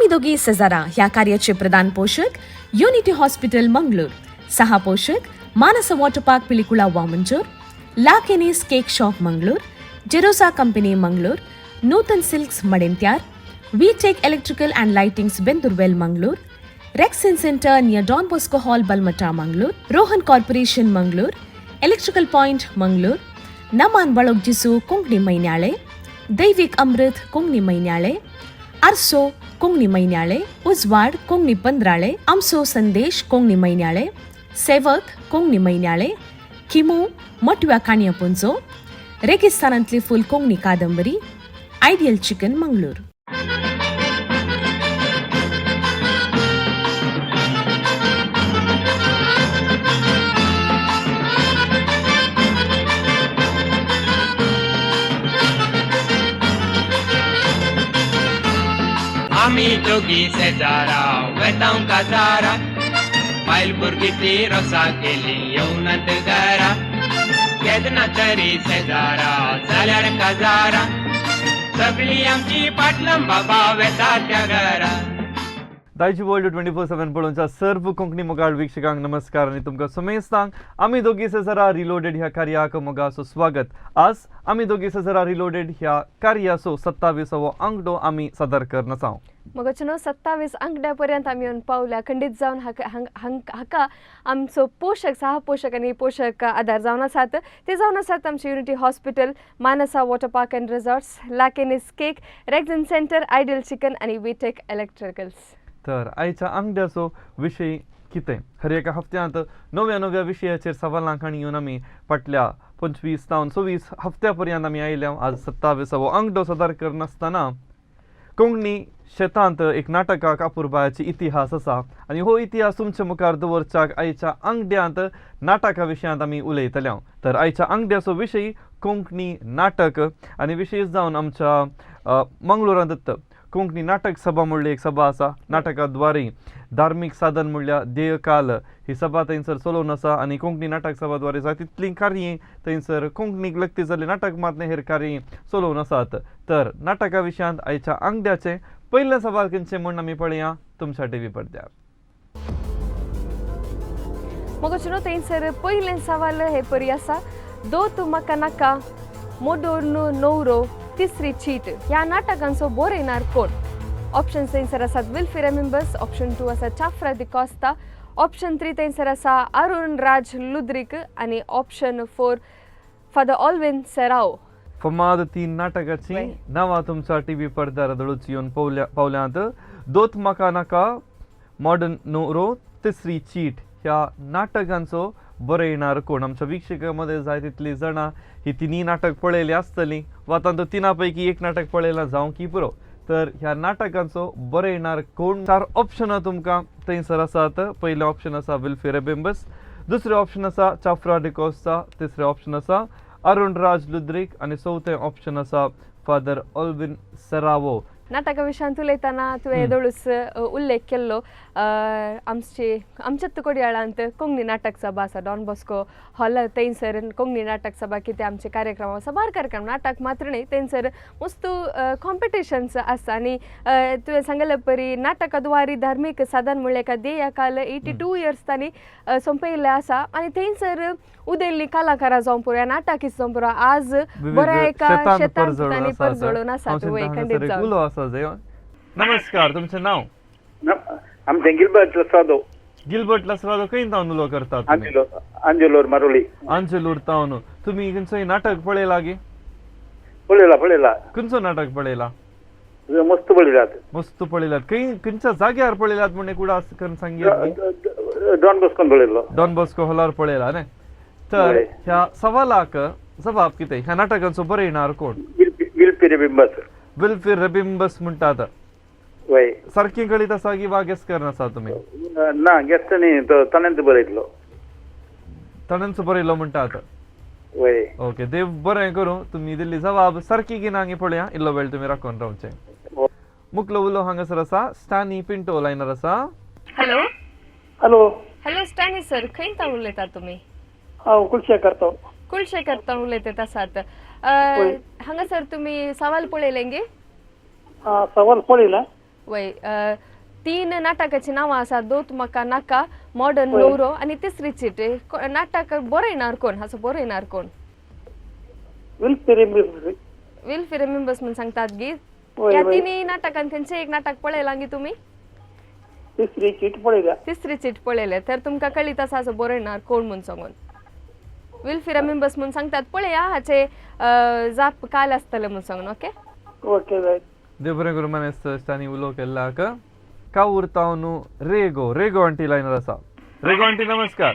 आमी दोगी सेजारा ह्या कार्याचे प्रधान पोशक युनिटी हॉस्पिटल मंगळूर, सहा पोशक Manasa water park Pilikula Vamanjoor, La Kenny's cake shop Mangalore, Jerosa company Mangalore, Nutan silks Madantyar, V Tech electrical and lightings Bendoorwell Mangalore, Rexin centre near Don Bosco hall Balmatta Mangalore, Rohan corporation Mangalore, electrical point Mangalore, Naman Balog Jisu Konkani Mainyale, Daivik Amrit Konkani Mainyale, Arso Konkani Mainyale, Ujwad Konkani Pandrale, Amso Sandesh Konkani Mainyale, Sevak Konkani Mainyale, Khimu Matव्या काणयापुंजो, रेगिस्तानांतली फूल कोंकणी कादंबरी, ideal chicken Mangalore. आमी दोगी शेजारा वेतांव काजारा, बायल भुरगीं ती रोसा केली येवनात घरा. केन्ना तरी शेजारा जाल्यार काजारा, सगळी आमची पाटलां बाबा वेता त्या घरा. दायजी वर्ल्ड 24/7 पळोवच्या सर्व कोंकणी मोगाळ वीक्षकांक नमस्कार आनी तुमकां समेस्तांक आमी दोगी सेजरा रिलोडेड ह्या कार्याक मोगाचो स्वागत. आज आमी दोगी सेजरा रिलोडेड ह्या कार्याचो 27वो आंकडो आमी सादर करना आसाव. मगोचनो न्हू 27 आंकड्या पर्यंत आमी येवन पावल्या. खंडीत जावन हाका हाका आमचो पोशक, सहा पोशक आनी पोशक आदार जावन आसात. ते जावन आसात आमचे unity hospital, Manasa water park and resorts, लाकेनिस cake, Rexin centre, ideal chicken आनी विटेक इलेक्ट्रिकल्स. तर आयच्या आंकड्याचो विशय कितें? हर एका हप्त्यांत नव्या नव्या विशयाचेर सवालां काणी येवन आमी फाटल्या 25 जावन 26 हप्त्या पर्यंत आमी आयल्या. आज 27वो आंकडो सादर करनासतना कोंकणी शेतांत एक नाटकाक अपुरबायाची इतिहास आसा आनी हो इतिहास तुमच्या मुखार दवरच्याक आयच्या आंकड्यांत नाटका विशयांत आमी उलयतले. तर आयच्या आंकड्याचो विशय कोंकणी नाटक आनी विशेश जावन आमच्या मंगळुरांत कोंकणी नाटक सभा म्हणली एक सभा आसा. नाटकाद्वारे धार्मीक साधन म्हणल्यार देयकाल ही सभा थंयसर चलोवन आसा आनी कोंकणी नाटक सभाद्वारे जाय तितलीं कार्यां थंयसर कोंकणीक लगती जाल्लीं नाटक मात न्ही हेर कार्यां चलोवन आसात. तर नाटका विशयांत आयच्या आंकड्याचें पयलें सवाल खंयचें म्हूण आमी पळया तुमच्या टीव्ही पडद्यार. मगोचनो थंयसर पयलें सवाल हे परी आसा, दो तूं म्हाका नाका, मोडोर्न नवरो, तिसरी चीट ह्या नाटकांचो बरयणार कोण? ऑप्शन थंयसर आसात विल्फी रेमिंबस, ऑप्शन 2 आसा चाफ्रा दिकॉस्ता, ऑप्शन 3 थंयसर आसा अरुण राज लुद्रीक आनी ऑप्शन 4 फादर ऑल्विन सेराओ. फमाद तीन नाटकाची नांवां तुमच्या टीव्ही पडद्यार दळूच येवन पावल्यांत. दोत म्हाका नाका, मॉडर्न नोरो, तिसरी चीट ह्या नाटकांचो बरयणार कोण? आमच्या वीक्षकां मदें जाय तितलीं जाणां ही तिनूय नाटक पळयली आसतलीं वा तांतूं तिना पैकी एक नाटक पळयलां जावं की पुरो. तर ह्या नाटकांचो बरयणार कोण? चार ऑप्शनां तुमकां थंयसर आसात. पयलें ऑप्शन आसा विल्फी रेबिंबस, दुसरें ऑप्शन आसा चाफ्रा डिकोस्ता, तिसरें ऑप्शन आसा अरुण राज लुद्रीक आनी चवथें ऑप्शन आसा फादर ऑल्विन सेरावो. नाटका विशयांत उलयतना तुवें येदोळूच उल्लेख केल्लो, आमचे आमच्याच कोडयाळांत कोंकणी नाटक सभा आसा, डॉन बॉस्को हॉल थंयसर कोंकणी नाटक सभा. कितें आमचे कार्यक्रम आसा, साबार कार्यक्रम, नाटक मात्र न्हय, थंयसर मस्त कॉम्पिटिशन्स आसा. आनी तुवें सांगले परी नाटका द्वारी धार्मीक साधन म्हणल्यार एका ध्येया काल 82 इयर्स तांणी सोंपयल्लें आसा. आनी थंयसर उदेल्ली कलाकारां जावं पुरो, नाटकीस जावं पुरो, आज बऱ्या एका शेतांत तांणी परजळून आसात. वय, खंडीत जावन. उलो आसा जय. नमस्कार, तुमचें नांव? आमचें गिलबर्ट लसादो. गिलबर्ट लसरादो, खंय तावन उलो करतात तुमी? आंजेलोर, आंजेलोर मारोली. आंजेलूर तावन. तुमी खंयचोय नाटक पळयला गे? पळयला, पळयला. खंयचो नाटक पळयला? मस्त पळयलात. मस्त पळयलात. खंय, खंयच्या जाग्यार पळयलात म्हण उडास करून सांगितलं? डॉन बॉस्कोन पळयलो. डॉन बॉस्को हॉलार पळयला न्ही? तर ह्या सवालाक जबाब कितें? ह्या नाटकांचो बरयणार कोण? विल्फी रेबिंबस. विल्फी रेबिंबस म्हणटात. वय. सारकी कळीत आसा की वा गेस करना आसा तुमी? ना, गेस्ट न्ही, तो ताणेंच बरयतलो. ताणेंच बरयलो म्हणटात. वय. ओके, देव बरें करूं. तुमी दिल्ली जबाब सारकी की ना पळया. इल्लो वेळ तुमी राखून रावचें. मुकलो उलो हांगासर आसा स्टानी पिंटो लायनर आसा. Hello. Hello. Hello Stany sir, खंय तावन उलयतात तुमी? हांव कुलशेखर तो. कुलशेखर तावन उलयतात आसात. हांगासर तुमी सवाल पळयलें गे? सवाल पळयला. वय, तीन नाटकाची नांवां आसा, दोत म्हाका नाका, मॉडर्न नवरो आनी तिसरी चीट. नाटक बरयणार कोण? हाचो बरयणार कोण? विल्फी रेबिंबस. विल्फी रेबिंबस म्हूण सांगतात गी? वय. ह्या वय. तिनूय नाटकान खंयचें एक नाटक पळयलां गी तुमी? तिसरी चीट पळयल्या. तिसरी चीट पळयलें तर तुमकां कळीत आसा हाचो बरयणार कोण म्हूण सांगून. विल्फी रेबिंबस म्हूण सांगतात. पळया हाचे जाप काल आसतलें म्हूण सांगून. ओके. ओके जाय. देव बरें करूं मानेस्त तांणी उलो केल्लाक. कावूर तावन रेगो, रेगो आंटी लायनार आसा. रेगो आंटी, नमस्कार.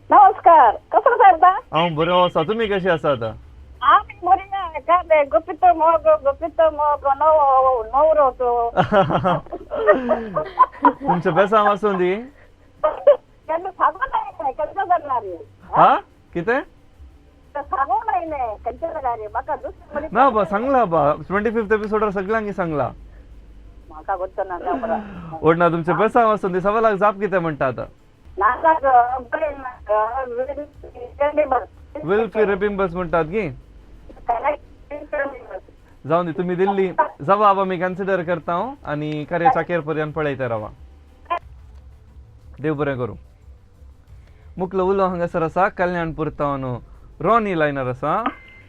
नमस्कार, कसो करता? हांव बरो आसा, तुमी कशी आसात? आमी बरी ना काय. गुपित मोग, गुपित मोग, नवो नवरो तो. तुमचें बेसांव आसूं दी. केन्ना सांगू नाही, खंयच्या जाणार? हा, कितें? सांगू नाही न्ही खंयच्या जाणार म्हाका दुसरे. ना बा, सांगला बा, 25th एपिसोडार सगळ्यांनी सांगला. म्हाका गोत्त ना बरं. ओडना, तुमचें बेसांव आसूं दी. सवालाक जाप कितें म्हणटा आतां? नाका बरें. विल्फी रेबिंबस म्हणटात गी? जावन दी, तुमी दिल्ली जबाब आमी कन्सिडर करता आनी कार्याच्या अखेर पर्यंत पळयता रावा. देव बरें करूं. मुखलो उलो हांगासर आसा, कल्याणपूर तावन रॉनी लायनर आसा.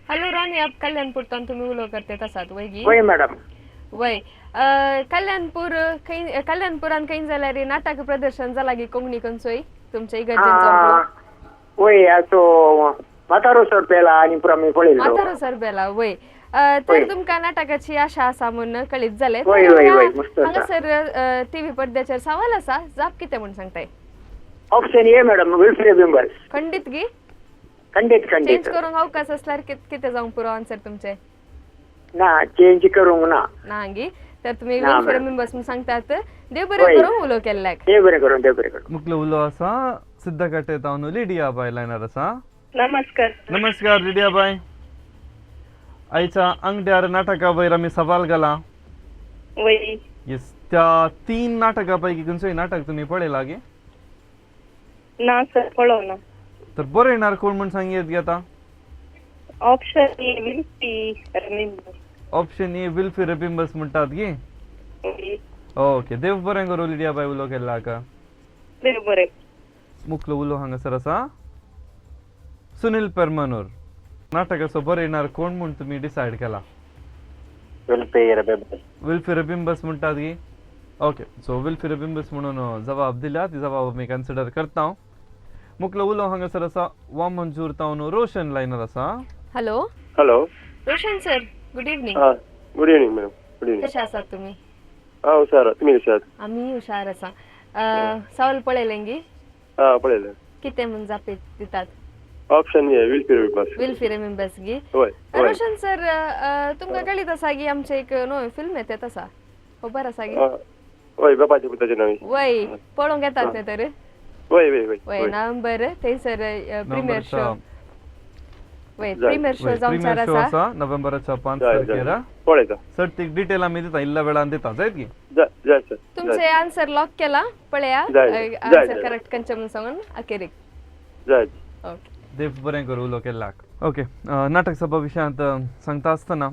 हॅलो रॉनी, आप कल्याणपूर तुमी उलो करते आसात वय गी? वय मॅडम. वय, कल्याणपूर खंय? कल्याणपुरान खंय जाल्यार नाटक प्रदर्शन जाला गी कोंकणी खंयचोय तुमच्या इगर्जेन? वय, असो म्हातारो सर पेला आनी पुरो आमी पळयलो. म्हातारो सर बेला वय. तर तुमकां नाटकाची आशा आसा म्हूण कळीत जालें. वय वय वय, मस्त. हांगासर टीव्ही पडद्याचेर सवाल आसा, जाप कितें म्हूण सांगताय? Option A madam, विल्फी Rebimbus. खंडीत गी? खंडीत खंडीत. चेंज करूंक अवकाश असल्यार कितें जावंक पुरो आन्सर तुमचे? ना, चेंज करूंक ना. ना गी? तर तुमी विल्फी रेबिंबस म्हूण सांगतात. देव बरें करूं उलो केल्ल्याक. देव बरें करूं, देव बरें करूं. मुखलो उलो आसा, सिद्धकाटे तावन लिडिया बाय लायनर आसा. नमस्कार. नमस्कार लिडिया बाय. आयच्या अंगड्यार नाटका वयर आमी सवाल घाला. वय. येस, त्या तीन नाटका पैकी खंयचोय नाटक तुमी पळयला गे? ना सर, पळोवना. तर बरयणार कोण म्हूण सांगयेत गे आतां? Option A, Wilfy Rebimbus. Option A, Wilfy Rebimbus म्हणटात गी? ओके, देव बरें करूं लिडिया बाय उलो केल्लाक. देव बरें. मुखलो उलो हांगासर आसा, सुनील पेरमानूर. नाटकाचो बरयणार कोण म्हूण तुमी डिसायड केला? विल्फी रेबिंबस. विल्फी रेबिंबस म्हणटात गी? ओके, सो विल्फी रेबिंबस म्हणून जबाब दिल्या, ती जबाब आमी कन्सिडर करता. मुखलो उलो हांगासर आसा, वामंजूर तावन रोशन लायनर आसा. Hello. Hello. Roshan sir, good evening. Good evening madam, good evening. कशे आसात तुमी? हा, हुशार, तुमी कशे आहात? आमी हुशार आसा. सवाल पळयलें गी? हा, पळयलें. कितें म्हूण जाप दितात? Option A, Wilfy Rebimbus. Wilfy Rebimbus गी? वय. रोशन सर, तुमकां कळीत आसा की आमचें एक नवें फिल्म येतात आसा, खबर आसा गी? वय, बापाचे पुताचे नवी. वय, पळोवंक येतात न्ही तर? वय वय वय. वय, नोव्हेंबर थंयसर प्रिमियर शो. वय, प्रिमियर शो जावचार आसा नोव्हेंबराच्या 5 तारखेर. पळयता. सर, ती डिटेल आमी दिता, इल्ल्या वेळान दिता, जायत की? जाय सर. तुमचे आन्सर लॉक केला, पळया आन्सर करेक्ट खंयचें म्हूण सांगून अखेरीक. जाय. ओके, देव बरें करूं उलो केल्लाक. ओके, नाटक सभा विशयांत सांगता आसतना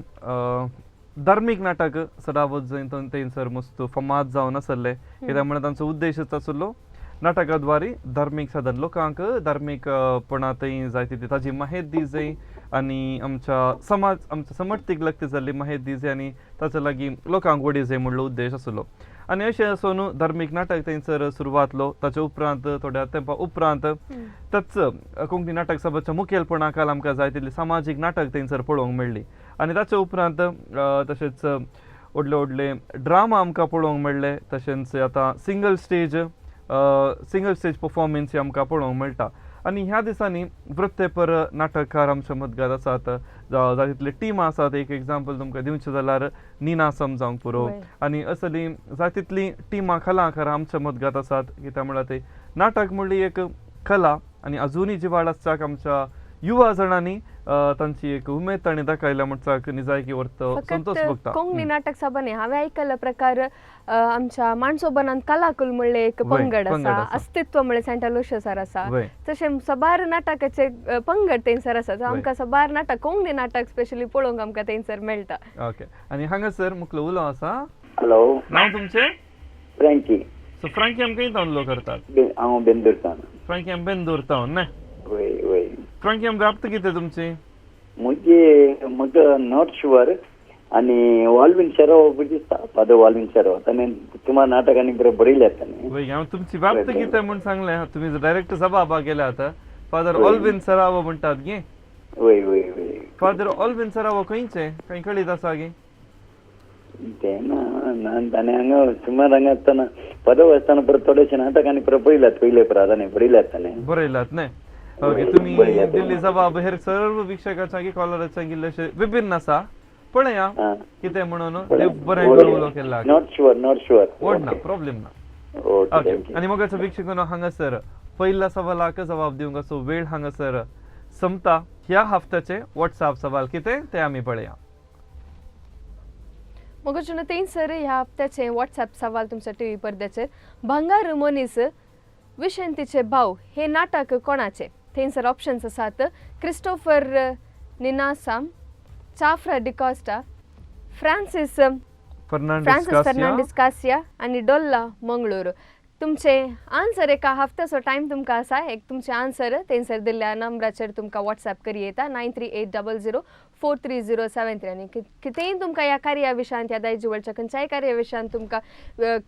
धार्मीक नाटक सदावत जंय थंयसर मस्त फामाद जावन आसले, कित्याक म्हणल्यार तांचो उद्देशच आसलो नाटकाद्वारे धार्मीक साधन लोकांक धार्मीकपणा थंय जाय ती ताजी माहिती दी जाय आनी आमच्या समाज आमच्या समर्थीक लागता जाल्ली माहिती दी जाय आनी ताच्या लागीं लोकांक वडी जाय म्हणलो उद्देश आसलो. आनी अशें आसून धार्मीक नाटक थंयसर सुरवातलो. ताच्या उपरांत थोड्या तेंपा उपरांत त्याच कोंकणी नाटक सभाच्या मुखेलपणा खाल आमकां जाय तितली सामाजीक नाटक थंयसर पळोवंक मेळ्ळी आनी ताच्या उपरांत तशेंच व्हडले व्हडले ड्रामा आमकां पळोवंक मेळ्ळे. तशेंच आतां सिंगल स्टेज परफॉर्मन्स आमकां पळोवंक मेळटा. आनी ह्या दिसांनी वृत्तेपर नाटककार आमच्या मदगात आसात, जाय तितली टिमां आसात. एक एग्जाम्पल तुमकां दिवचें जाल्यार निनासम जावंक पुरो आनी असली जाय तितलीं टिमां कलाकार आमच्या मदगात आसात. कित्याक म्हळ्यार ते नाटक म्हणली एक कला आनी अजुनूय जिवाळ आसच्याक आमच्या युवा जाणांनी तांची एक उमेद तांणी दाखयल्या म्हणच्याक निजायकी वर्त संतोष भोगता. कोंकणी नाटक सभा न्ही, हांवें आयकल्ल्या प्रकार आमच्या माणसोबनांत कलाकुल म्हणले एक पंगड आसा, अस्तित्व म्हणले सेंट अलोशियस सर आसा, तशें सबार नाटकाचे पंगड थंयसर आसा. आमकां सबार नाटक, कोंकणी नाटक स्पेशली पळोवंक आमकां थंयसर मेळटा. ओके, आनी हांगासर मुखलो उलो आसा. हॅलो. नाव तुमचें? फ्रँकी. सो फ्रँकी, आम खंय तावन उलो करतात? हांव बेंदूर. फ्रँकी, आम बेंदूर तावन न्हय? वय वय. फ्रँकी, आम व्याप्त कितें तुमची? म्हजे म्हाका not sure आनी वाल्वीन शेरो दिसता, फादर वाल्वीन शेरो, ताणें सुमार नाटकांनी बरें बरयल्यात ताणें. वय, हांव तुमची व्याप्त कितें म्हूण सांगलें, तुमी डायरेक्ट जबाबा गेल्यात. फादर ऑल्विन सरावो म्हणटात गे? वय वय वय. फादर ऑल्विन सरावो खंयचे, खंय कळीत आसा गे? तें ना. ताणें हांगा सुमार हांगा आसतना, पदव आसतना परत थोडेशे नाटकांनी परत बरयल्यात, पयले परत ताणें बरयल्यात ताणें. बरयलात न्हय? ओके. तुमी दिल्ली जबाब हेर सर्व वीक्षकांच्या कॉलराच्या इल्लेशे विभिन्न आसा. पळया कितें म्हणून. देव बरें करूं उलो केला. Not sure, not sure. व्हड ना प्रॉब्लेम ना. ओके. आनी मोगाच्या वीक्षकांनो, हांगासर पयल्या सवालाक जबाब दिवंक असो वेळ हांगासर संपता. ह्या हफ्त्याचे वॉट्सएप सवाल कितें ते आमी पळया. मोगाचो, थंयसर ह्या हप्त्याचे वॉट्सएप सवाल तुमच्या टीव्ही पडद्याचेर. भांगार मनीस विशंतीचे भाव हे नाटक कोणाचे? थंयसर ऑप्शन्स आसात Christopher Neenasam, Chafra D'Costa, Francis Fernandes Francis Cassia, Fernandes Cassia आनी डोल्ला मंगळूर. तुमचे आन्सर, एका हफ्त्याचो टायम तुमकां आसा. एक तुमचे आन्सर थंयसर दिल्ल्या नंबराचेर तुमकां वॉट्सएप करी येता, 9380043073. आनी कितेंय तुमकां ह्या कार्या विशयांत, ह्या दायजिवळच्या खंयच्याय कार्या विशयांत तुमकां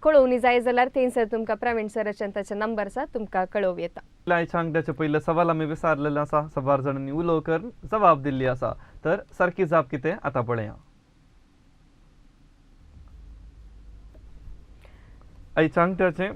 कळोवणी जाय जाल्यार थंयसर तुमकां प्रवीण सराचें ताचे नंबर आसा, तुमकां कळोवं येता. आयच्या आंकड्याचे पयले सवाल आमी विचारलेलें आसा. साबार जाणांनी उलो करून जबाब दिल्ली आसा. तर सारकी जाप कितें आतां पळया. आयच्या आंकड्याचें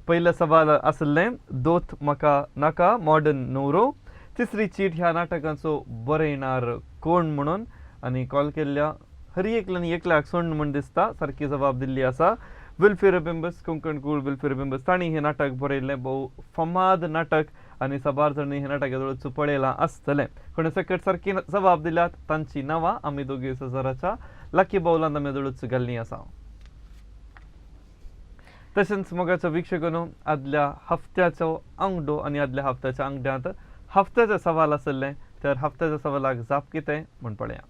पयलें सवाल आसलें, दोत म्हाका नाका मॉडर्न न्हवरो, तिसरी चीट ह्या नाटकाचो बरयणार कोण म्हणून. आनी कॉल केल्ल्या हर एकल्यान एकल्याक सोंड म्हूण दिसता सारकी जबाब दिल्ली आसा. विल्फी बिंबस, कोंकण कूळ विल्फी बिंबस, तांणी हें नाटक बरयल्लें. भोव फामाद नाटक आनी साबार जाणांनी हें नाटक जवळच पळयलां आसतलें. कोणे सकट सारकी जबाब दिल्यात तांची नांवां आमी दोगी सजाराच्या लकी बावलान आमी जवळच घाल्लीं आसा. तशेंच मोगाचो वीक्षकांनो, आदल्या हफ्त्याचो आंगडो आनी आदल्या हफ्त्याच्या आंगड्यांत हफ्त्याचें सवाल आसलें, तर हफ्त्याच्या सवालाक जाप कितें म्हूण पळया.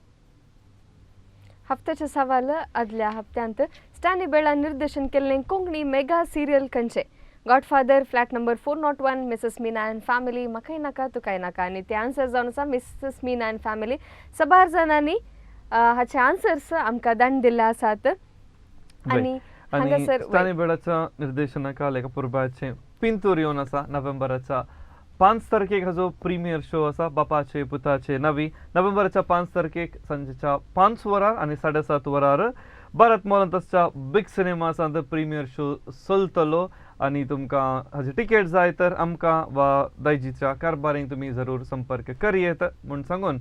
हफ्त्याचे सवाल आदल्या हप्त्यांत, स्टॅनी बेळा निर्देशन केल्लें कोंकणी मेगा सिरियल खंयचें? Godfather, flat number 401, Mrs Meena and family, म्हाकाय नाका तुकाय नाका. आनी ते आन्सर जावन आसा मिसेस मीना अँड फॅमिली. साबार जाणांनी हाचे आन्सर्स आमकां धाडून दिल्ले आसात आनी आनी हांगासर स्टानी बेळाच्या निर्देशनाखाल एका पुरबाचें पिंतूर येवन आसा. नोव्हेंबराच्या 5 तारखेक हाजो प्रिमियर शो आसा. बापाचे पुताचे नवी, नोव्हेंबराच्या 5 तारखेक सांजेच्या 5 वरार आनी 7:30 वरार भारत मॉलांत आसच्या बिग सिनेमासांत प्रिमियर शो चलतलो. आनी तुमकां हाजी टिकेट जाय तर आमकां वा दायजीच्या कारभारींक तुमी जरूर संपर्क करयेत म्हूण सांगून,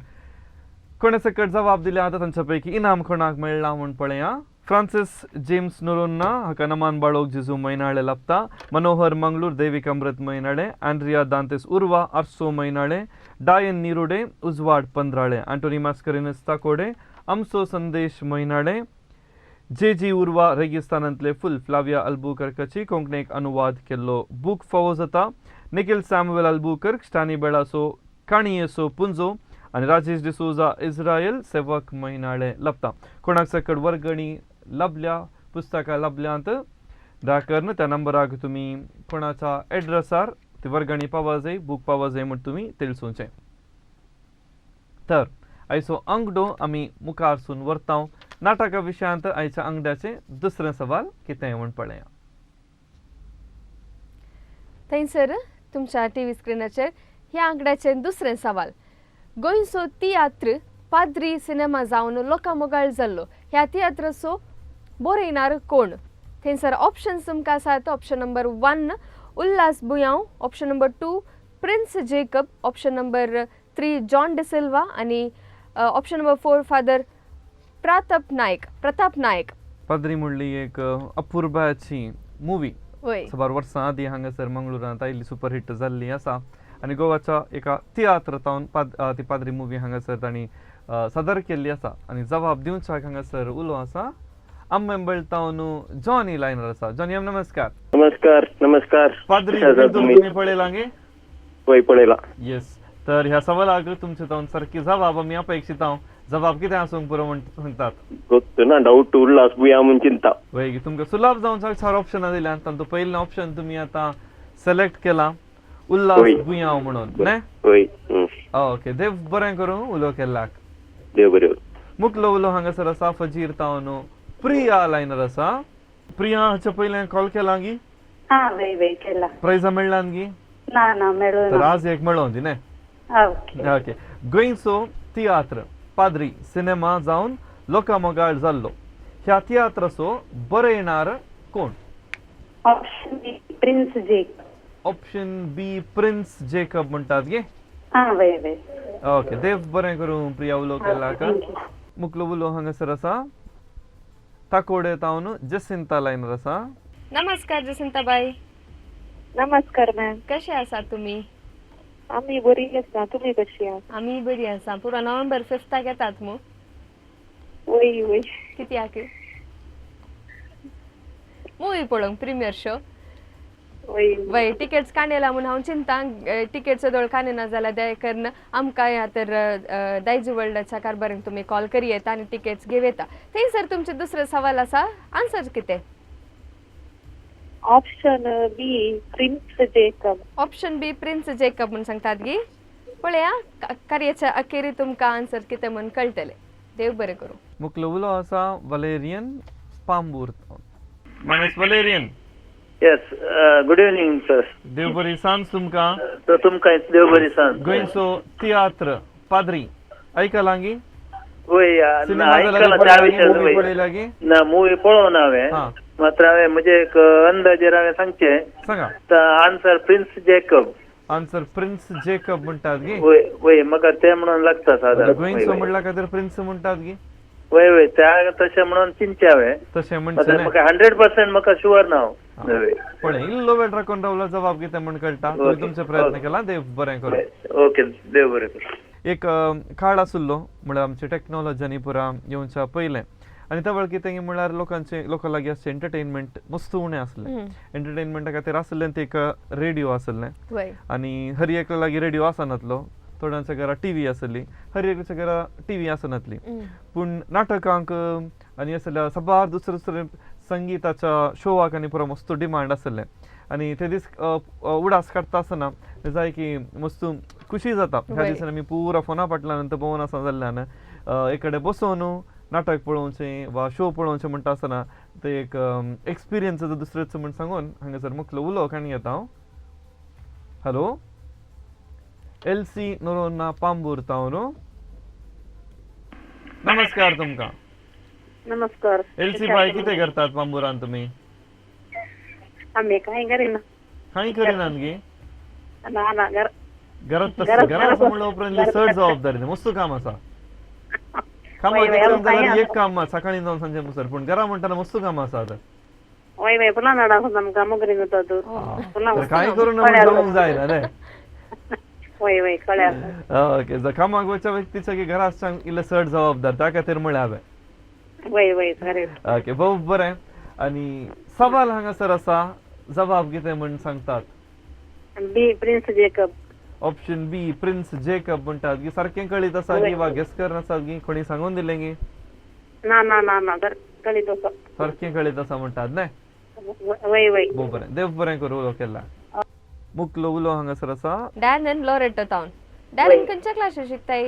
कोणे सकट जबाब दिल्या आतां तांच्या पैकी इनाम कोणाक मेळ्ळां म्हूण पळया. फ्रांसीस जेम्स नोरोन्ना हाका नमान बाळोक जेजू मैनाळे लाभता. मनोहर मंगलूर, देविक अमृत मैनाळे, आंड्रिया दांतेस उर्वा, आरसो मैनाळे, डायन निरुडे, उजवाड पंद्राळे, आंटोनी मास्करिनस ताकोडे, आमसो संदेश मैनाळे, जे जी उर्वा, रेगिस्तानांतले फुल, फ्लाविया अल्बुकर्काची कोंकणीक अनुवाद केल्लो बूक फावो जाता. निखिल सॅम्युएल अल्बुकर्क, स्टानी बेळासो काणयेसो पुंजो आनी राजेश डिसोजा इस्रायल सेवक मैनाळे लभता. कोणाक सकट वर्गणी लभल्या, पुस्तकां लभल्यांत, दया त्या नंबराक तुमी कोणाच्या एड्रेसार ती वर्गणी पावा जाय, बूक पावा जाय म्हूण तुमी तिळसुचें. तर आयचो आंगडो आमी मुखारसून व्हरता. नाटका विशयांत आयच्या आंगड्याचें दुसरें सवाल कितें म्हूण पळया. थंयसर तुमच्या टीव्ही स्क्रिनाचेर ह्या आंकड्याचें दुसरें सवाल. गोंयचो तियात्र पाद्री सिनेमा जावन लोकां मोगाळ जाल्लो, ह्या तियात्राचो बरयणार कोण? थंयसर ऑप्शन्स तुमकां आसात option number 1 Ulhas Buyao, option number 2 Prince Jacob, option number 3 John D'Silva आनी option number 4 father Pratap Naik. Padri म्हणली एक अपुर्बाची मुवी. वय. सुमार वर्सां आदीं हांगासर मंगळुरांत आयिल्ली, सुपर हिट जाल्ली आसा आनी गोवाच्या एका तियात्रांत ती पाद्री मुवी हांगासर तांणी सादर केल्ली आसा. आनी जबाब दिवच्याक हांगासर उलो आसा आंबेंबळ तावन जॉनी लायनर आसा. जॉनी, नमस्कार. नमस्कार, नमस्कार. पाद्री कशे आसात पिंतूर तुमी? तुमी पळयलां गे? वय, पळयला. येस, तर ह्या सवालाक तुमचे तावन सारकी जबाब आमी अपेक्षित हांव. जबाब कितें आसूंक पुरो म्हण सांगतात? गोत्तु ना, डावट उल्लास बुया म्हूण चिंता. वय, तुमकां सुलभ जावन चार ऑप्शनां दिल्यात, तातूंत पयलें ऑप्शन तुमी आतां सिलेक्ट केलां, उल्लास बुयांव म्हणून न्ही? वय. ओके, देव बरें करूं उलो केल्ल्याक. देव बरें. मुखलो उलो हांगासर आसा फजीर तावन प्रिया लायनर आसा. प्रिया, हाच्या पयलें कॉल केला गी? हा, वय वय, केला. प्रायजां मेळ्ळान गी? ना ना, मेळूं तर ना. आज एक मेळों दी न्ही? ओके. ओके, गोंयचो तियात्र पाद्री सिनेमा जावन लोकां मोगाळ जाल्लो, ह्या तियात्राचो बरयणार कोण? Option B, Prince Jacob. Option B, Prince Jacob म्हणटात गे? हा, वय वय. ओके, देव बरें करूं प्रिया, उलो केला. Thank you. मुखलो उलो हांगासर आसा ताकोडे तावन जसिंता लायनर आसा. नमस्कार जसिंताबाई. नमस्कार मॅम. कशे आसात तुमी? आमी बरी आसा, तुमी कशी आसा? आमी बरी आसा. पुरो नोव्हेंबर 5 येतात मू? वय वय. कित्याक मुवी पळोवंक प्रिमियर शो? वय. वय, टिकेट्स काणयला म्हूण हांव चिंता. टिकेट्स दोळ काणयना जाल्यार दया करून आमकां ह्या तर दायजी वर्ल्डाच्या कारभारांक तुमी कॉल करी येता आनी टिकेट्स घेव येता. थंयसर तुमचें दुसरें सवाल आसा, आन्सर कितें? Option B, Prince Jacob. Option B, Prince Jacob म्हूण सांगतात गी? पळया, कार्याच्या अखेरी तुमकां आन्सर कितें म्हूण कळटलें. देव बरें करूं. मुखलो उलो आसा Valerian पांबूर. मानेस Valerian. Yes, good evening sir. देव बरी सांज तुमकां. तर तुमकां देव बरी सांज. गोंयचो तियात्र पाद्री आयकलां गी? वय. सिनेमा आयकला त्या विशयान. मुवी वय. पळयला गी? ना, मुवी पळोवना हांवें. मात्र हांवें म्हजे एक अंदाजेर हांवें सांगचें. सांगा. Answer Prince Jacob. Answer Prince Jacob म्हणटात गी? वय वय, म्हाका तें म्हणून लागता सादारण. गोंयचो म्हणल्या खातीर प्रिन्स म्हणटात गी? वय वय, त्या तशें म्हणून चिंतचें हांवें. तशें मात्र म्हणचें. म्हाका 100% म्हाका शुअर ना हांव. वय. पळय, इल्लो वेळ राखून रावला, जबाब कितें म्हण कळटा. तुमी तुमचे प्रयत्न केला, देव बरें करूं. ओके, देव बरें करूं. एक काळ आशिल्लो म्हळ्यार आमचे टॅक्नोलॉजी पुरा येवच्या पयलें, आनी त्या वेळार कितें म्हळ्यार लोकांचे लोकां लागीं आसचें एंटरटेनमेंट मस्त उणें आसलें. एंटरटेनमेंटा खातीर आसलें तें एक रेडियो आसलें. आनी हर एकल्या लागीं रेडियो आसनातलो. थोड्यांच्या घरा टीव्ही आसली, हर एकल्याच्या घरा टीव्ही आसनातली. पूण नाटकांक आनी असल्या साबार दुसरे दुसरे संगिताच्या शोवाक आनी पुरो मस्त डिमांड आसलें. आनी ते दीस उडास काडटा आसतना जाय की मस्त खुशी जाता. ह्या दिसांनी आमी पुरा फोना फाटल्यान भोंवन आसा जाल्ल्यान एक कडेन बसोवन नाटक पळोवचें वा शो पळोवचें म्हणटा आसतना ते एक एक्सपिरियन्स दुसरेच म्हण सांगून हांगासर मुखलो उलो काणी येता हांव. हॅलो, एलसी नोरोन्ना पांबूर तावन, नमस्कार तुमकां. नमस्कार. एलसी बाय, कितें करतात पांबुरान तुमी? आमी कांय करिना. कांय करिनात गी? ना ना, घर घरात. घरात. घरात आसा म्हणल्या उपरांत चड जबाबदारी, मस्त काम आसा. कामाक वय, वचून आमकां जाल्यार एक काम सकाळी जावन सांजे मुसर, पूण घरा म्हणटाना मस्त काम आसा आतां. वय वय, पुन्हा नाडा आसा आमकां, मोगरी जाता. तर कांय करून म्हण जावंक जायना रे. वय वय, कळ्ळें. ओके, कामाक वचच्या व्यक्तीच्या की घरा आसच्या इल्लें चड जबाबदार, त्या खातीर म्हळ्यार हांवें. वय वय, खरें. ओके, भोव बरें. आनी सवाल हांगासर आसा, जबाब कितें म्हण सांगतात? B, Prince Jacob. Option B, Prince Jacob म्हणटात गी? सारकें कळीत आसा गी वा गेस कर आसात गी, कोणी सांगून दिलें गी? ना ना ना ना, कळीत आसा. सारकें कळीत आसा म्हणटात न्ही? वय वय. भोव बरें, देव बरें करूं उलो केला. मुखलो उलो हांगासर आसा डॅनन लोरेटो तावन. डॅनन, खंयच्या क्लासीक शिकताय?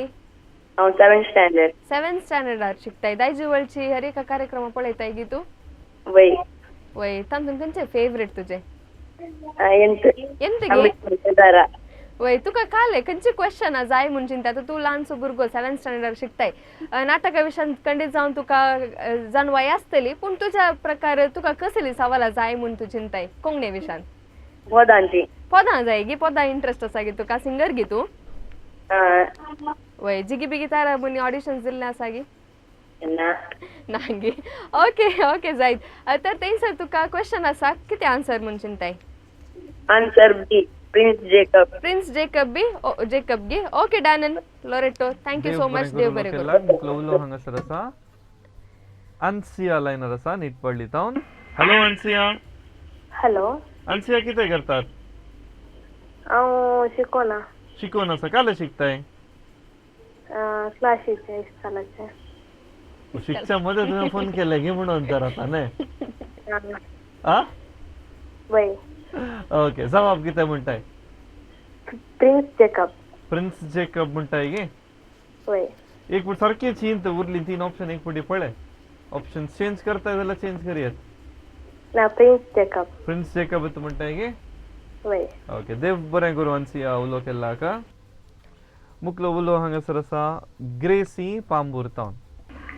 हांव 7th standard. 7th स्टँडर्डार शिकताय. दायजी वर्ल्डची हर एका कार्यक्रमा पळयताय गी तूं? वय. वय, तातूंत खंयचे फेवरेट तुजें? एंत. ಎಂತ गी? दारा. वय, तुका काले खंयची क्वेश्चन जाय म्हूण चिंता. आतां तूं ल्हानसो भुरगो, 7th स्टँडर्डार शिकताय, नाटका विशयान खंडीत जावन तुका जाणवाय आसतली, पूण तुज्या प्रकार तुका कसली सवालां जाय म्हूण तूं चिंताय कोंकणी विशयान? पदांची. पदां जाय गी? पदां इंट्रस्ट आसा गी तुका? सिंगर गी तूं? वय, जिगी बिगी तारा म्हूण ऑडिशन दिल्लें आसा गी? ना. ना गी? ओके ओके, जायत. तर थंयसर तुका क्वेश्चन आसा, कितें आन्सर म्हूण चिंताय? Answer B, Prince Jacob. Prince Jacob B, Jacob गी? ओके डॅनन Loreto, thank you so much, देव बरें करूं. मुखलो उलो हांगासर आसा अनसिया लायनर आसा नीट पडली तावन. हॅलो अनसिया. हॅलो. अनसिया, कितें करतात? हांव शिकोना. शिकोन आसा. काले शिकताय? क्लासीचे इस्कॉलाचे. शिकच्या मध्ये तुवें फोन केले गी म्हणून तर आतां न्ही? आ, वय. ओके, जवाब कितें म्हणटाय? Prince Jacob. प्रिन्स जेकब म्हणटाय गे? वय. एक फुट सारकें चिंत, उरली तीन ऑप्शन एक फुटी पळय, ऑप्शन चेंज करताय जाल्यार चेंज करयात. ना, प्रिन्स जेकब. प्रिन्स जेकब तूं म्हणटाय गे? वय. ओके, देव बरें करूं अन्सिया, उलो केल्ला का. मुकलो उलो हांगासर आसा Gracy पांबूर town.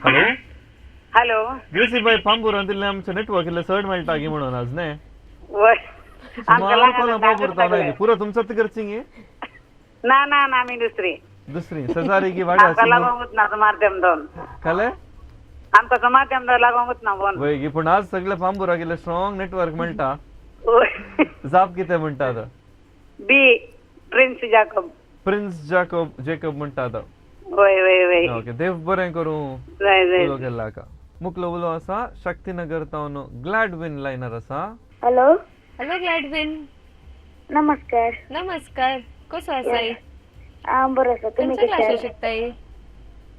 Hello. Hello. Gracy बाय, पांबूरान दिल्लें आमचें नेटवर्क इल्लें चड मेळटा गी म्हणून आज न्ही? वय. सुमार कोला पांबूर तावन आयली पुरो तुमचोच करची गे? ना ना ना, आमी दुसरी. दुसरी शेजारी गी आमकां वाड्याची? लागोंकूच ना माध्यम दोन. काले आमकां माध्यम दोन लागोंकूच ना फोन. वय गी, पूण आज सगळे पांबुराक इल्लें स्ट्रॉंग नेटवर्क मेळटा. वय. जाप कितें म्हणटा आतां? बी, प्रिन्स जाकब. प्रिन्स जाकब, जेकब म्हणटा आतां? वय वय वय. ओके, देव बरें करूं. जाय जाय. उलो केल्ला का. मुकलो उलो आसा शक्तीनगर तावन ग्लॅडविन लायनर आसा. हॅलो. हॅलो ग्लॅडविन. नमस्कार. नमस्कार, कसो आसाय? हांव बरो आसा, तुमी खंयच्या कशे क्लासीक आसा? शिकताय?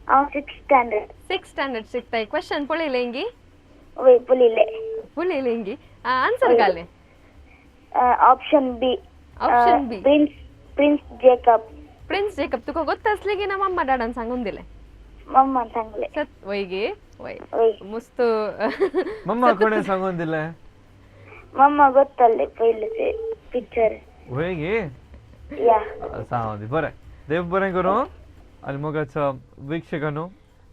हांव सिक्स स्टँडर्ड. सिक्स स्टँडर्ड शिकताय. क्वेश्चन पळयलें गी? वय, पळयलें. पळयलें गी? आन्सर घालें. Option B. Option B. Prince Prince Jacob. Prince Jacob तुका गोत्त आसलें की ना मम्मा डाडान सांगून दिलें? मम्मान सांगलें. सत वय गे? वय. वय. मस्त. मम्मा कोणें सांगून दिलें? मम्मा गोत्ताले पयलें ते पिक्चर. वय गे? या. सांग दी, बरें, देव बरें करूं. आनी मोगाच्या वीक्षकांनो,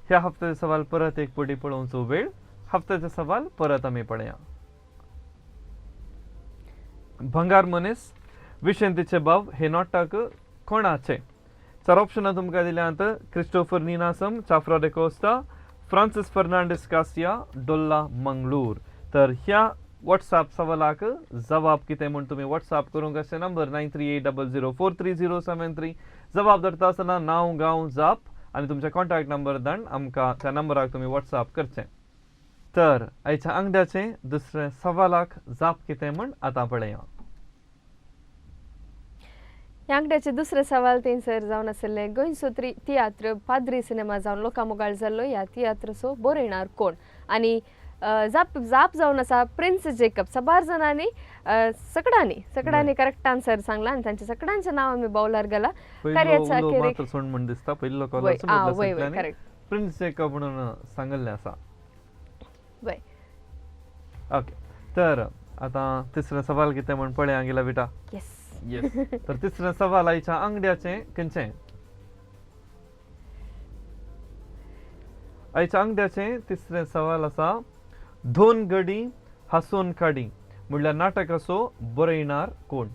ह्या हप्त्याचे सवाल परत एक पटी पळोवचो वेळ. हप्त्याचे सवाल परत आमी पळया. भंगार मनीस विशंतीचे बाव हे नाटक कोणाचे? चार ऑप्शनां तुमकां दिल्यांत: क्रिस्टोफर निनासम, चाफ्रा डेकोस्टा, फ्रांसीस फर्नांडीस कासिया, डोल्ला मंगळूर. तर ह्या व्हॉट्सॲप सवालाक जवाब कितें म्हूण तुमी व्हॉट्सॲप करूंक अशें number 9380043073. जबाब धरता आसतना नांव, गांव, जाप आनी तुमचे कॉन्टॅक्ट नंबर धाडून आमकां त्या नंबराक तुमी व्हॉट्सॲप करचें. तर आयच्या आंगड्याचें दुसरें सवालाक जाप कितें म्हूण आतां पळया. ह्या दुसरें सवाल थंयसर जावन आशिल्लें, गोंयचो तियात्र पाद्री सिनेमा जावन लोकां मुखार जाल्लो, ह्या तियात्राचो बरयणार कोण? आनी जाप जाप जावन आसा प्रिन्स जेकब. साबार जाणांनी, सगळ्यांनी सगळ्यांनी करेक्ट आन्सर सांगला आनी तांच्या सगळ्यांचें नांव आमी बावलार गेला. कार्याच्या पयलो अखेरेक मात्र सोड म्हण दिसता, पयलो वय, कॉलर आ, वय वय, करेक्ट. प्रिन्स जेकब म्हणून सांगल्लें आसा. वय. ओके, तर आतां तिसरें सवाल कितें म्हण पळया गेला बेटा. येस. येस, तर तिसरें सवाल आयच्या आंगड्याचें खंयचें? आयच्या आंगड्याचें तिसरें सवाल आसा, दोन गडी हांसोन काडी म्हणल्यार नाटकाचो बरयणार कोण?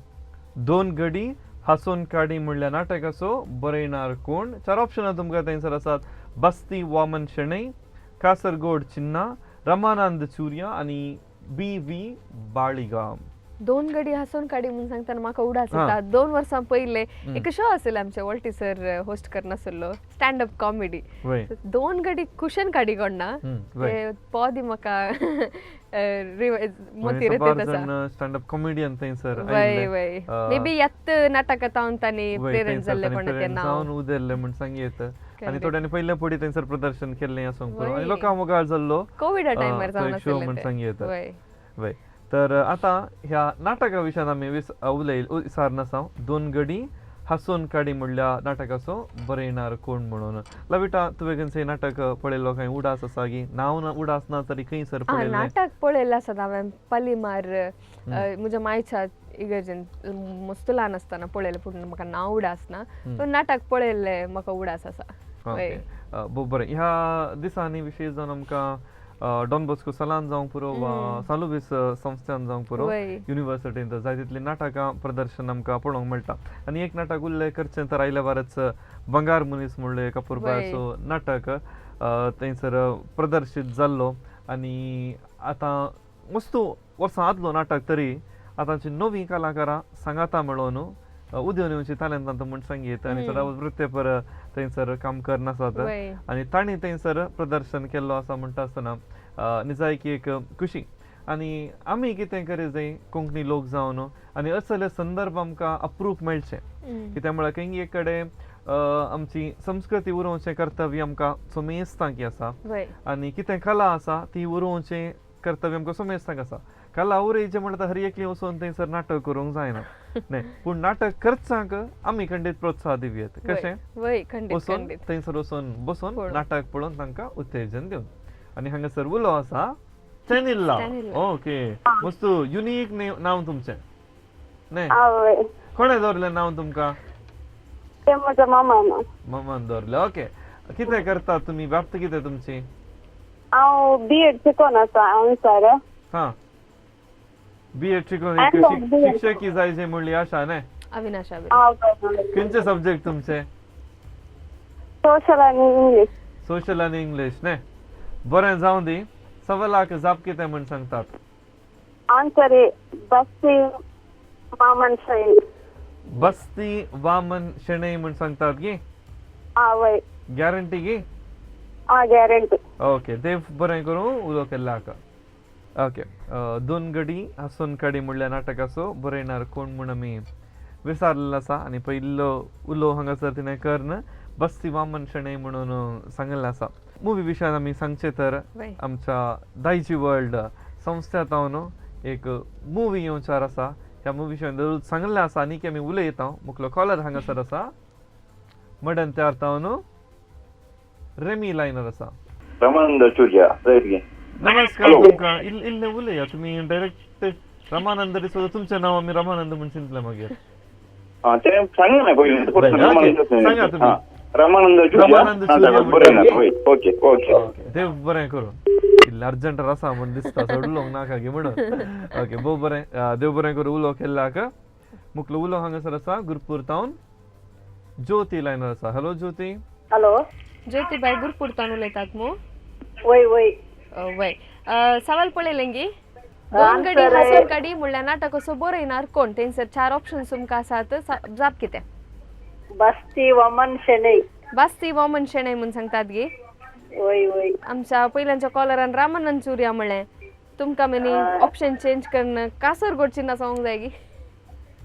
दोन गडी हांसोन काडी म्हणल्यार नाटकाचो बरयणार कोण? चार ऑप्शनां तुमकां थंयसर आसात: बस्ती वामन शणै, कासरगोड चिन्ना, रमानंद चुर्या आनी बी व्ही बाळिगा. दोन गडी हांसोन काडी म्हणून सांगतना म्हाका उडास येता, 2 वर्सां पयले एक शो आशिल्लो आमचे वॉल्टी सर होस्ट करनासलो, स्टँड अप कॉमेडी. वय. दोन गडी कुशन काडी कोणना वय. ते पोदी म्हाका मोतीर येत आसा. स्टँड अप कॉमेडियन थंयसर. वय वय, मे बी यात नाटकां तावन तांणी प्रेरण जाल्लें कोण तें नांव जावन उदेल्लें म्हण सांगयेत आनी थोड्यांनी पयले पडी थंयसर प्रदर्शन केल्लें आसूंक पुरो आनी वय. लोकां मुखार जाल्लो कोविडा टायमार तो जावन एक शो म्हण आशिल्लें सांगयेत. ते. वय. वय, तर आतां ह्या नाटका विशयान आमी उलय विचारनासांव, दोन गडी हांसोन काडी म्हणल्या नाटकाचो बरयणार कोण म्हणून. लविटा, तुवें खंयचें नाटक पळयल्लो कांय उडास आसा की नांव ना उडास ना तरी खंयसर पळयल्लें? नाटक पळयल्लें आसा हांवें पालीमार, म्हज्या मायच्या इगर्जेन मस्त ल्हान आसतना पळयलें, पूण म्हाका नांव उडास ना, पूण नाटक पळयल्लें म्हाका उडास आसा. ओके, बरें. ह्या दिसांनी विशेश जावन आमकां डॉन बॉस्को सलान जावंक पुरो वा सालुबीस संस्थान जावंक पुरो, युनिवर्सिटींत जाय तितलीं नाटकां प्रदर्शन आमकां पळोवंक मेळटा. आनी एक नाटक उल्लेख करचें तर आयल्या वारच बंगार मनीस म्हणलें एक अपुरबायेचो नाटक थंयसर प्रदर्शीत जाल्लो आनी आतां वस्तू वर्सां आदलो नाटक तरी आतांची नवीं कलाकारां सांगाता मेळोवन उदेवन येवची तालेंतां म्हूण सांगीत आनी चडावत वृत्तेपर थंयसर काम करनासात आनी तांणी थंयसर प्रदर्शन केल्लो आसा म्हणटा आसतना निजायकी एक खुशी. आनी आमी कितें करी जाय कोंकणी लोक जावन आनी असले संदर्भ आमकां अप्रूप मेळचे, कित्याक म्हळ्यार खंय एक कडेन आमची संस्कृती उरोवचें कर्तव्य आमकां समेस्तांक आसा आनी कितें कला आसा ती उरोवचें कर्तव्य आमकां समेस्तांक आसा. कला उरयचें म्हणल्यार हर एकली वचून थंयसर नाटक करूंक जायना न्हय, पूण नाटक करचांक आमी खंडीत प्रोत्साह दिवयेत. कशें वचून थंयसर वचून बसून नाटक पळोवन तांकां उत्तेजन दिवन. आनी हांगासर उलो आसा स्टॅनिल्ला. ओके, मस्त युनीक नांव तुमचें न्हय? कोणें दवरलें नांव तुमकां? म्हज्या मामान. मामान दवरलें. ओके, कितें करता तुमी? व्याप्त कितें तुमची? हांव बी एड शिकोन आसा हांव. हां, बी एड शिकून शिक्षकी जायचे म्हणली आशा न्हय? अविनाश. खंयचे सब्जेक्ट तुमचे? सोशल आनी इंग्लीश. सोशल आनी इंग्लीश न्हय? बरें, जावं दी. सवालाक जाप कितें म्हण सांगतात? आन्सर बस्ती वामन शणै. बस्ती वामन शणै म्हण सांगतात गी? वय. गॅरंटी गी? गॅरंटी. ओके, देव बरें करूं उलो केल्ल्याक. ओके, दोन गडी हासून काडी म्हणल्यार नाटकाचो बरयणार कोण म्हूण आमी विचारलेलो आसा आनी पयलो उलो हांगासर तिणें कर्ण बस्ती वामन शणै म्हणून सांगिल्लें आसा. मुवी विशयान आमी सांगचें तर आमच्या दायजी वर्ल्ड संस्था तावन एक मुवी येवचार आसा. ह्या मुवी विशयान सांगिल्लें आसा आनी की आमी उलयता. मुखलो कॉलर हांगासर आसा मडन तयार तावन रेमी लायनर आसा. रमानंद चुर्या. नमस्कार तुमकां. इल्लें उलया तुमी डायरेक्ट रमानंद डिसोजा तुमचें नांव आमी रमानंद म्हूण चिंतलें मागीर. तें सांगलें ना पयलीं. सांगा तुमी. रमानंद चुर्या. ओके ओके, देव बरें करूं. इल्लें अर्जंट आसा म्हूण दिसता, चड उलोवंक नाका गे म्हणून. ओके, भोव बरें, देव बरें करूं उलो केल्ल्याक. मुखलो उलो हांगासर आसा गुरपूर तावन ज्योती लायनर आसा. हॅलो ज्योती. हॅलो ज्योती बाय, गुरपूर तावन उलयतात मू? वय वय वय. सवाल पळयलें गी? दोन गडी हासून काडी म्हणल्यार नाटक असो बरयणार कोण? तेंसर 4 ऑप्शन तुमकां आसात. जाप कितें? बस्ती वामन शणै. बस्ती वामन शणै म्हूण सांगतात गी? वय वय. आमच्या पयल्यांच्या कॉलरान रामानंद चुर्या म्हणलें. तुमकां मेनी ऑप्शन चेंज करून कासरगोडची ना सांगूंक जाय गी?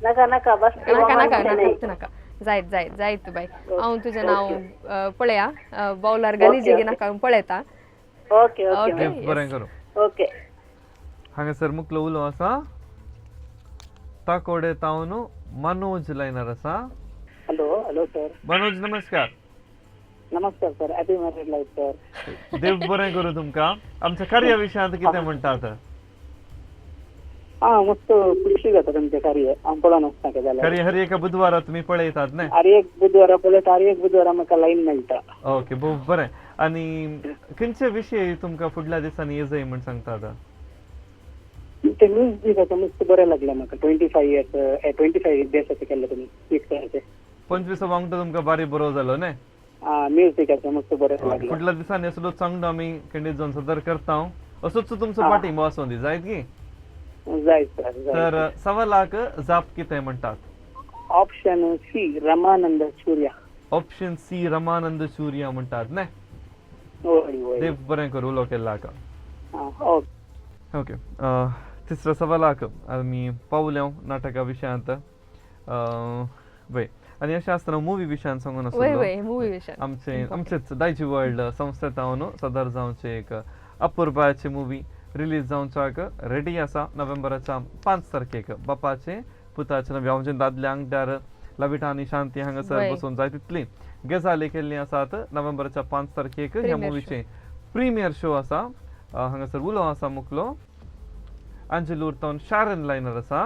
नाका नाका, बस्ती नाका नाका नाका नाका. जायत जायत जायत बाय, हांव तुजें नांव पळया बावलार गाली गी नाका पळयता. ओके ओके, बरें करूं. ओके, हांगासर मुखलो उलो आसा ताकोडे तावन मनोज लायनर आसा. Hello hello sir. मनोज नमस्कार. नमस्कार sir, happy married life sir. देव बरें करूं तुमकां. आमच्या कार्या विशयांत कितें म्हणटात? हां, मस्त खुशी जाता तुमचें कार्य हांव पळोवन आसता कितें जाल्यार. कार्य हर एका बुधवारा तुमी पळयतात न्हय? हर एक बुधवारा पळयता, हर एक बुधवारा म्हाका लायन मेळटा. ओके, भोव बरें. आनी खंयचे विशय तुमकां फुडल्या दिसांनी येजय म्हूण सांगतात? ते म्युजिकाचें मस्त बरें लागलें म्हाका. 25 इयर्स 25 डेजाचें केल्लें तुमी पिक्चराचें. 25 वांगडो तुमकां बारी बरो जालो न्हय? आं, म्युजिकाचें मस्त बरें लागलें. फुडल्या दिसांनी असलो चांगलो आमी खंडीत जावन सदर करता. असोच तुमचो पाठिंबो आसूं दी, जायत गी? जाय सर. तर 1.25 लाख जाप कितें म्हणटात? Option C Ramanand Churya. Option C Ramanand Churya म्हणटात न्हय? वय वय. देव बरें करूं उलो केल्ल्याक. Okay okay. तिसरो 1.25 लाख आमी पावल्या नाटका विशयांत. वय, आनी अशें आसतना मुवी विशयान सांगून आसलो. आमचे आमचेच दायजी वर्ल्ड संस्थे तावन सदर जावचे एक अपुरबायाची मुवी रिलीज जावच्याक रेडी आसा नोव्हेंबराच्या 5 तारखेक. बापाचे पुताचे नवे आमचे दादल्या आंगड्यार लविटा आनी शांती हांगासर बसून जाय तितली गजाली केल्ली आसात. नोव्हेंबराच्या 5 तारखेक ह्या मुवीचे प्रिमियर शो आसा. हांगासर उलो आसा मुखलो अंजलूर तावन शारन लायनर आसा.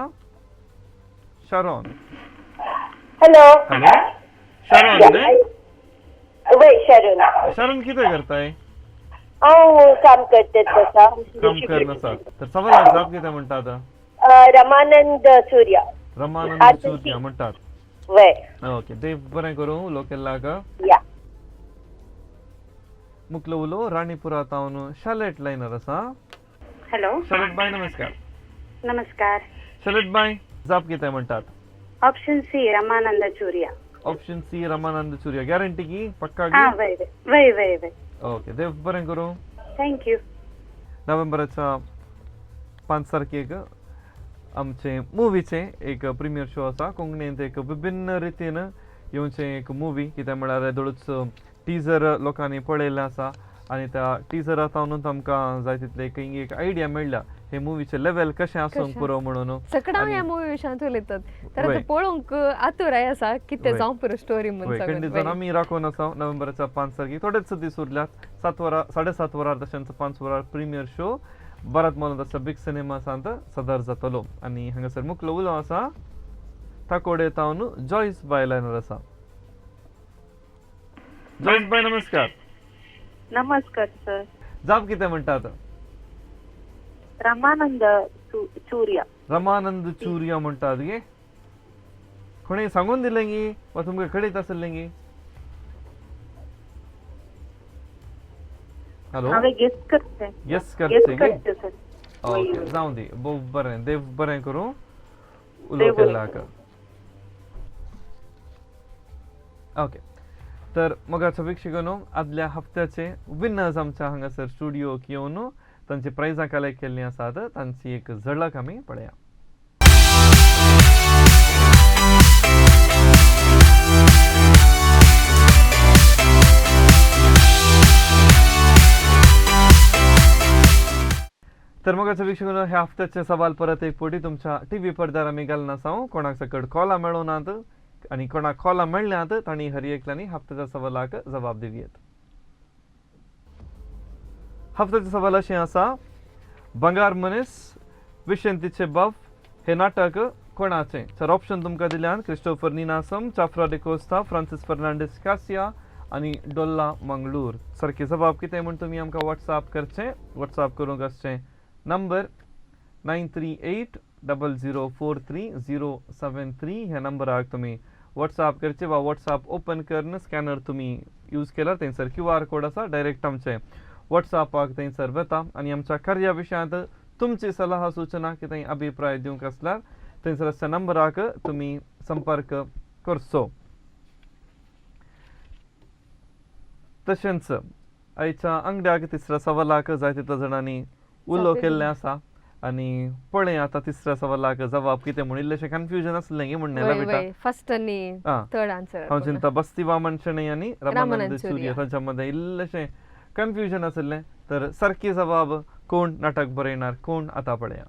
शारोन. हॅलो. हॅलो शारोन न्हय? वय शारोन. शारोन कितें करताय? हांव काम करते आसा. काम करना आसा. तर 1.25 लाख जाप कितें म्हणटात? रमानंद चुर्या. रमानंद चुर्या म्हणटात. वय. ओके, देव बरें करूं उलो केल्ल्याक. मुखलो उलो राणीपुरा तावन शालेट लायनर आसा. हॅलो शालेट बाय नमस्कार. नमस्कार शालेट बाय, जाप कितें म्हणटात? Option C Ramanand Churya. Option C Ramanand Churya. Guarantee की पक्का? हां, वय वय वय वय. ओके, देव बरें करूं. Thank you. नोव्हेंबराच्या 5 तारखेक आमचे मुवीचे एक प्रिमियर शो आसा. कोंकणींत एक विभिन्न रितीन येवचें एक मुवी कितें म्हळ्यार येदोळूच टिजर लोकांनी पळयल्लें आसा आनी त्या टिजरा सावनूच आमकां जाय तितले एक आयडिया मेळ्ळ्या हे मुवीचें लेवल कशें आसूंक पुरो म्हणून. सगळ्या ह्या मुवी विशयांत उलयतात तर आतां पळोवंक आतुराय आसा कितें जावं पुरो स्टोरी म्हणून. आमी राखून आसा नोव्हेंबराच्या 5 तारखेक थोडेच दीस उरल्यात, 7 वरां 7:30 वरार तशेंच 5 वरार प्रिमियर शो भारत मॉलांत आसा बिग सिनेमासांत सदर जातलो. आनी हांगासर मुखलो उलो आसा ताकोडे तावन जॉयस बाय लायनर आसा. जॉयस बाय नमस्कार. नमस्कार सर. जाप कितें म्हणटात? रमानंद चुरिया. रमानंद चुरिया म्हणटात गे? कोणी सांगून दिलें गी वा तुमकां कळीत आसलें गी? हॅलो, हांवें गेस करचें. गेस करचें गे? ओके, जावं दी, बरें, देव बरें करूं उलो केल्ल्याक. ओके, तर मोगाचो वीक्षकांनो आदल्या हप्त्याचे विनर्स आमच्या हांगासर स्टुडियोक येवन तांची प्रायजां कलेक्ट केल्लीं आसात तांची एक झलक आमी पळया. तर मोगाचो वीक्षकांनो ह्या हप्त्याचे सवाल परत एक फावटी तुमच्या टी व्ही पडद्यार आमी घालना आसा. कोणाक सकट कॉलां मेळोनात आनी कोणाक कॉलां मेळ्ळ्यांत तांणी हर एकल्यांनी हप्त्याच्या सवालाक जबाब दिवयेत. हप्त्याचें सवाल अशें आसा, बंगार मनीस विशंतीचे बाब हे नाटक कोणाचें? सर ऑप्शन तुमकां दिल्यान क्रिस्टोफर निनासम, चाफ्रा डिकोस्ता, फ्रांसीस फर्नांडीस कासिया आनी डोल्ला मंगळूर. सारकी जबाब कितें म्हूण तुमी आमकां वॉट्सएप करचें. वॉट्सएप करूंक आसचें नंबर 938 00 43 073 ह्या नंबराक तुमी वॉट्सएप करचे वा वॉट्सएप ओपन करून स्कॅनर तुमी यूज केल्यार थंयसर क्यू आर कोड आसा, डायरेक्ट आमचे वॉट्सएपाक थंयसर वता आनी आमच्या कार्या विशयांत तुमची सलाह सूचना कितेंय अभिप्राय दिवंक आसल्यार थंयसर आसच्या नंबराक तुमी संपर्क करचो. तशेंच आयच्या आंगड्याक तिसऱ्या सवालाक जाय तितल्या जाणांनी उलो केल्लें आसा आनी पळय आतां तिसऱ्या सवालाक जबाब कितें म्हूण इल्लेशें कन्फ्युजन आसलें गे म्हणलें. फर्स्ट आनी थर्ड आन्सर हांव चिंता बस्ती वामन शणै आनी रमानंद चुरिया तांच्या मदें इल्लेशें कन्फ्युजन आसलें. तर सारकी जबाब कोण नाटक बरयणार कोण आतां पळया.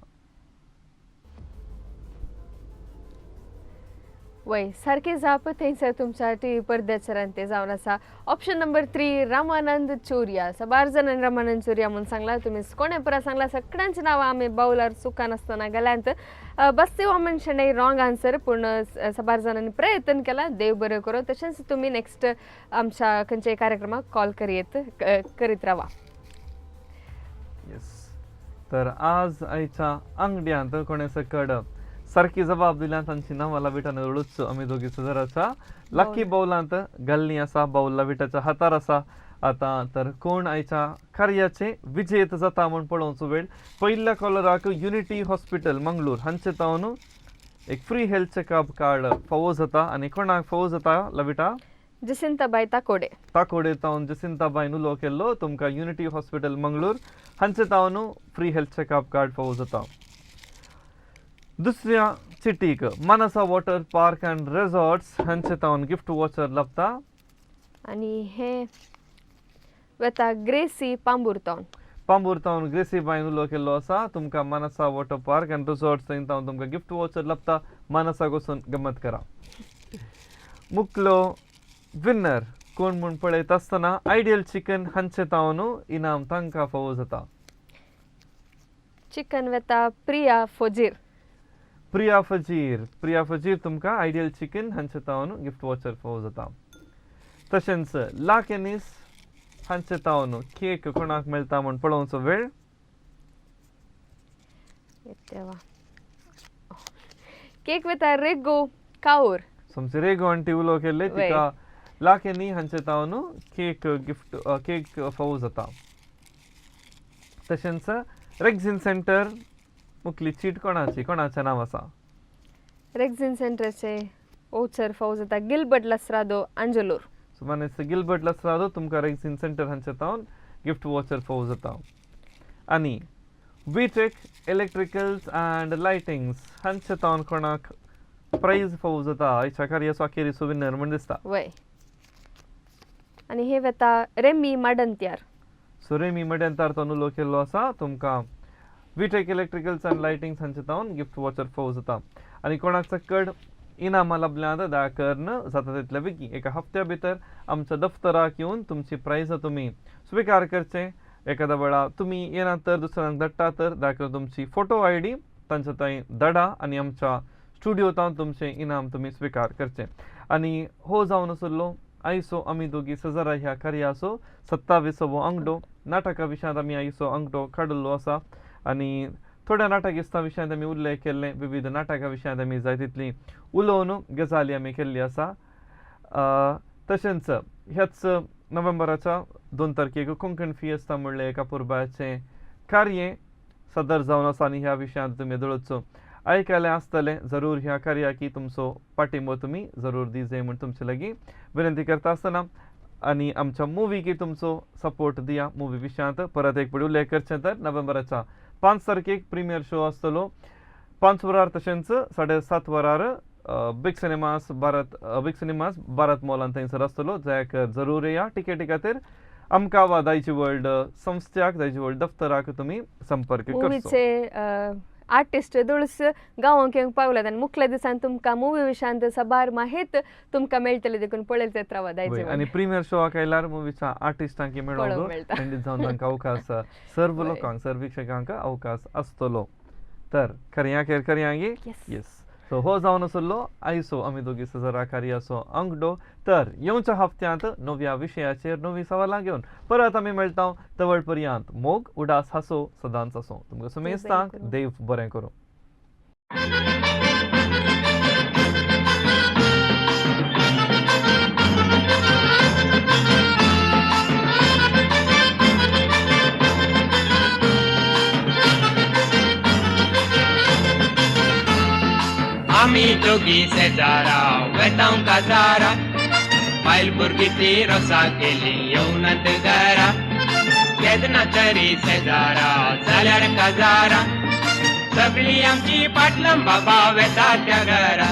वय सारकी जाप थंयसर तुमच्या टी व्ही पडद्याचेर ते जावन आसा. ऑप्शन नंबर 3 रामानंद चोरिया. साबार जाणांनी रामानंद चोरिया म्हूण सांगला, तुमी कोणें परत सांगला, सगळ्यांची नांवां आमी बावलार चुकान आसतना गेल्यांत. बस्ती वामन शणै रॉंग आन्सर, पूण साबार जाणांनी प्रयत्न केला, देव बरें करूं. तशेंच तुमी नेक्स्ट आमच्या खंयच्याय कार्यक्रमाक कॉल करीत रावा. येस, तर आज आयच्या आंगड्यांत कोणें सकड सारकी जबाब दिल्या तांची नांवां लाविटान रडूच आमी दोगी सदराच्या लकी बावलांत घाल्ली आसा, बावल लाविटाच्या हातार आसा. आतां तर कोण आयच्या कार्याचे विजेत जाता म्हूण पळोवचो वेळ. पयल्या कॉलराक युनिटी हॉस्पिटल मंगळूर हांचे तावन एक फ्री हेल्थ चॅकअप कार्ड फावो जाता आनी कोणाक फावो जाता लविटा? जसिंताबाय ताकोडे. ताकोडे तावन जसिंताबायन उलो केल्लो तुमकां युनिटी हॉस्पिटल मंगळूर हांचे तावन फ्री हेल्थ चॅकअप कार्ड फावो जाता. दुसऱ्या चिटीक Manasa water park and resorts हांचे तावन गिफ्ट वॉचर लाभता आनी हे वता ग्रेसी पांबूर तावन. पांबूर तावन ग्रेसी बायन उलो केल्लो आसा तुमकां Manasa water park and resorts थंय तावन तुमकां गिफ्ट वॉचर लाभता. मानसाक वचून गमत करा. मुकलो विनर कोण म्हूण पळयत आसतना आयडियल चिकन हांचे तावन इनाम तांकां फावो जाता. चिकन वता प्रिया फजीर. प्रिया फजीर, प्रिया फजीर तुमकां आयडियल चिकन हांचे तावन गिफ्ट वॉचर फावो जाता. तशेंच ला केनीस हांचे तावन केक कोणाक मेळटा म्हूण पळोवचो वेळ. केक वता रेगो काऊर. समजे रेगो आंटी उलो केल्ले तिका ला केनी हांचे तावन केक गिफ्ट केक फावो जाता. तशेंच रेक्झिन सेंटर मुखली चीट कोणाची, कोणाचें नांव आसा? रेक्झिन सेंटरचे ओचर फावो जाता गिलबर्ट लसरादो आंजलोर. सो मानेस्त गिलबर्ट लसरादो तुमकां रेक्झिन सेंटर हांचे तावन गिफ्ट वॉचर फावो जाता. आनी वीटेक इलेक्ट्रिकल्स अँड लायटिंग्स हांचे तावन कोणाक प्रायज फावो जाता आयच्या कार्याचो अखेरीचो विनर म्हण दिसता. वय, आनी हे वेता रेमी माडंत्यार. सो रेमी मड्यांतार तो उलो केल्लो आसा. तुमकां विटेक इलेक्ट्रिकल्स आनी लायटिंग्स हांचे तावन गिफ्ट वॉचर फावो जाता. आनी कोणाक चक्कड इनामां लाबल्यांत दया करून जाता तितले बेगीन एका हप्त्या भितर आमच्या दफ्तराक येवन तुमची प्रायजां तुमी स्विकार करचें. एखाद्या वेळा तुमी येना तर दुसऱ्यांक धाडटा तर दया करून तुमची फोटो आयडी तांच्या थंय धाडा आनी आमच्या स्टुडियो तावन तुमचें इनाम तुमी स्विकार करचें. आनी हो जावन आसलो आयचो आमी दोगी सजरा ह्या कार्याचो 27वो आंकडो. नाटका विशयांत आमी आयचो आंकडो काडिल्लो आसा आनी थोड्या नाटकिस्तां विशयांत आमी उल्लेख केल्ले, विविध नाटका विशयांत आमी जाय तितली उलोवन गजाली आमी केल्ली आसा. तशेंच ह्याच नोव्हेंबराच्या 2 तारखेक कोंकण फिएस्ता म्हणलें एका पुरबाचें कार्य सदर जावन आसा आनी ह्या विशयांत तुमी दळचो आयकलें आसतलें. जरूर ह्या कार्याकी तुमचो पाठिंबो तुमी जरूर दी जाय म्हूण तुमचे लागीं विनंती करता आसतना आनी आमच्या मुवीकी तुमचो सपोर्ट दिया. मुवी विशयांत परत एक पळय उल्लेख करचें तर नोव्हेंबराच्या 5 तारखेक प्रिमियर शो आसतलो 5 वरार, तशेंच 7:30 वरार big cinemas Bharat big cinemas Bharat मॉलान थंयसर आसतलो. जायक जरूर या. टिकेटी खातीर आमकां वा दायजी वर्ल्ड संस्थ्याक दायजी वर्ल्ड दफ्तराक तुमी संपर्क करचो. मुवीचे आर्टिस्ट दुळस गांवांक येवंक पावल्यात आनी मुखल्या दिसान तुमकां मुवी विशयांत साबार माहित तुमकां मेळटली, देखून पळयत येत रावा दायजी. आनी प्रिमियर शोआक आयल्यार मुवीच्या आर्टिस्टांक मेळोंक खंडीत जावन तांकां अवकाश सर्व लोकांक सर्व वीक्षकांक अवकाश आसतलो. तर करया खेर करया येस. सो हो जावन आसलो आयचो आमी दोगी सजरा कार्याचो आंकडो. तर येवच्या हप्त्यांत नव्या विशयाचेर नवी सवालां घेवन परत आमी मेळटा. तवळ पर्यंत मोग उडास हासो सदांच आसो. तुमकां सुमेस्तांक देव बरें करूं. आमी दोगी शेजारा वेतांव काजारा, बायल भुरगीं ती रोसा केली येवनात घरा, केन्ना तरी शेजारा जाल्यार काजारा, सगळीं आमची पाटलां बाबा वेता त्या घरा.